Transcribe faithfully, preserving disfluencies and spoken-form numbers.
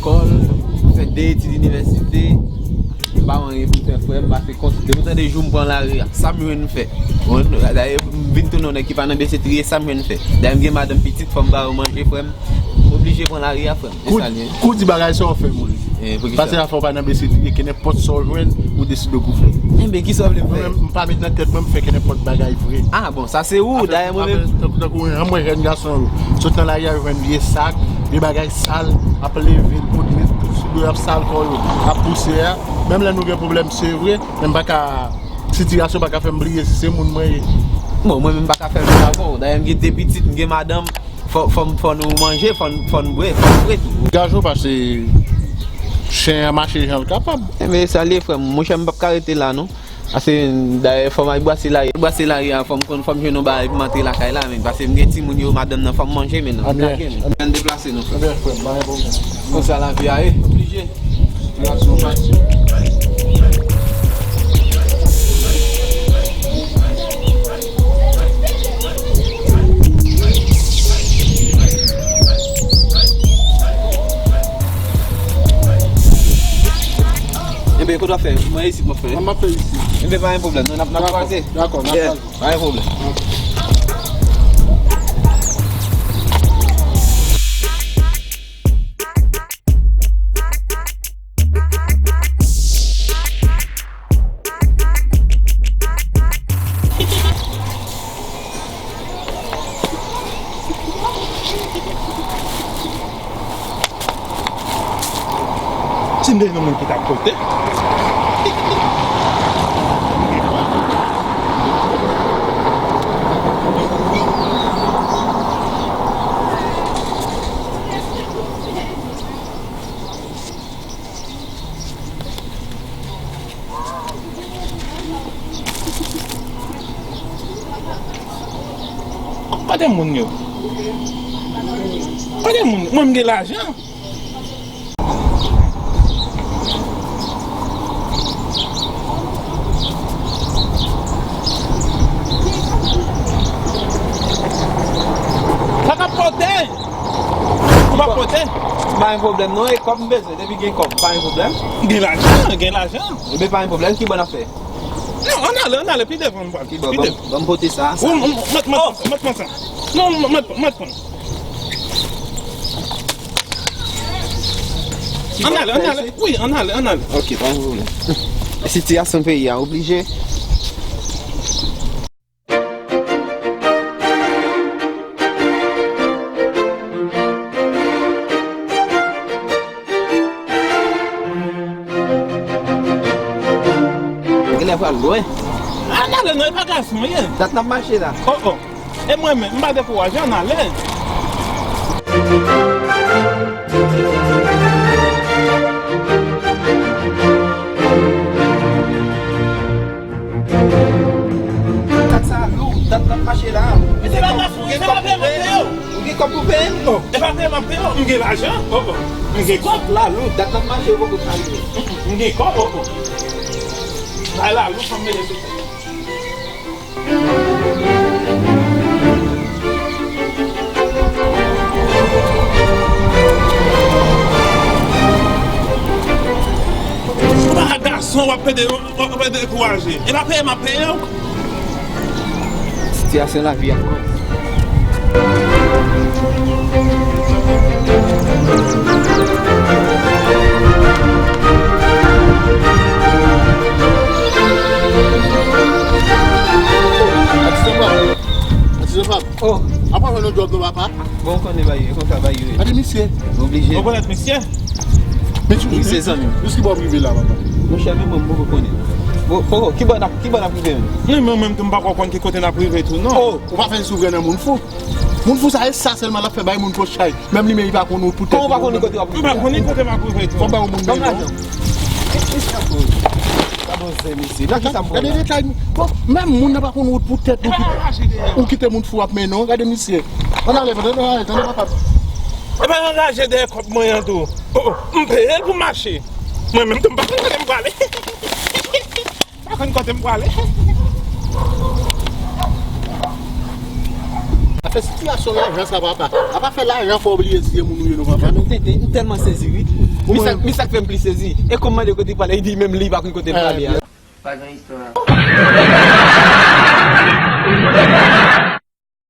Lekòl, m fè de etid inivèsite, m pa wè anyen pou m fè, frè m, pase kont, depi m tande jou m pran lari a, sa m jwenn m fè. Dayè, m vin tounen yon nèg ki pa nan B C triye, sa m jwenn m fè. Dayè, m gen madanm, pitit, fò m ba yo manje, frè m. M oblije pran lari a, frè m. E sa l ye. Kou di bagay sa w fè, Moris. Eh, poukisa? Pase afè w pa nan B C triye, ke nenpòt sa w jwenn, ou deside pou fè. Enben, kisa w vle m fè? Mwen menm, m pa met nan tèt mwen, m fè ke nenpòt bagay vre. Ah, bon, sa se ou, dayè mwen menm. Tankou, tankou, mwen, jèn gason yo. Sot nan lari a, yo jwenn vye sak, vye bagay sal, ap leve l, pote l sou do, ap sal kò yo, ap pouse a. Menm lè nou gen pwoblèm, se vre, men m pa ka, sitiyasyon pa ka fè m bliye si se moun mwen ye. Bon, mwen menm m pa ka fè l menm avè w. Dayè, m gen de pitit, m gen madanm, fò, fò, fò nou manje, fò, fò n bwè, fò n fre tou. Gajo pase chen an mache jan l kapab. Enben, sa l ye, frè m. Monchè, m p ap ka rete la, non. Pase, dayè, fò m al brase lari. Brase lari a, fò m konn, fò m jwenn yon bagay pou m antre lakay la, men. Pase m gen timoun yo, madanm nan, fò m manje, men non. Ann deplase nou, frè. Ann deplase nou, frè. Ann deplase nou, frè. Konsa lavi a ye, oblije. Sitiyasyon pati. Enben, kote w ap fè? Mwen isit m ap fè. Mwen m ap fè isit. Enben, pa gen pwoblèm, non, n ap, n ap kwaze. Dakò, dakò, n ap kwaze. Yeah, pa gen pwoblèm. Si m te yon moun ki t ap pote. Kote moun yo? Kote moun? Mwen m gen lajan. Sa k ap pote? Ou pa pote? Pa gen pwoblèm non, e kòb m bezwen, depi gen kòb, pa gen pwoblèm. Gen lajan, gen lajan. Ebyen pa gen pwoblèm, ki bò n ap fè? Non, ann ale, ann ale, pi devan m pral. Pi bò, pi devan. Ban m pote sa, sa. Ou, ou, mèt, mèt, mèt pran sa. Non, mèt, mèt pran. Ann ale, ann ale. Wi, ann ale, ann ale. Ok, pa gen pwoblèm. Sitiyasyon peyi a oblije. Genlè pral lwen. Ann ale non, e pa gason ye. Dat n ap mache la. Oh, oh. E mwen menm, m pa dekouraje, ann ale. Sak sa lou, dat n ap mache la. Mesye, kòb, ou gen kòb pou peye? Ou gen kòb pou peye? Oh. E pa peye m ap peye w, m gen lajan. Oh, oh. M gen kòb. Sak la lou, dat n ap mache, ou poko ka rive. M gen kòb, oh, oh. Bay la lou, fanm mele sou tèt. Ou pa gason, w ap pede, w ap pede dekouraje. E pa peye m ap peye w. Sitiyasyon lavi a. Atis Fab. Atis Fab. Oh. Apa fè nou djòb nou papa? Bon, konnen bagay yo, konsa bagay yo ye. Gade misye. Oblije. Ou konèt misye? Men tou, wi, se zanmi m. Jis ki bò w rive la, papa? Monchè, menm mwen, m poko konnen. Bon, oh, oh, ki bò n ap, ki bò n ap rive menm? Non, mwen menm tou, m pako konn ki kote n ap rive tou, non. Oh, ou pa fè souvren nan moun fou. Moun fou sa, e sa sèlman l ap fè bay moun pòch chay. Menm li menm, li pa konn wout pou tèt li. Kòman ou pa konnen kote w ap rive? M pa konnen kote m ap rive tou. Fò bay yon moun men non. Gade detay. Bon, menm moun nan pa konn wout pou tèt li, ou kite, ou kite moun fou ap mennen w. Gade misye. Ann ale, ann ale, tande papa. E pa anraje dèyè kòb mwen an tou. Oh, oh, m peye l pou mache. Mwen menm tou m pa konn kote m prale. Pa konn kote m prale. Se sitiyasyon lajan sa, papa. A pa fè lajan fè w bliye si se moun ou ye, non, papa. Mwen tenten, m tèlman sezi, wi. Mi sa, mi sa k fè m plis sezi. E kòm mande kote l prale, li di menm li pa konn kote l prale a. Pa gen istwa.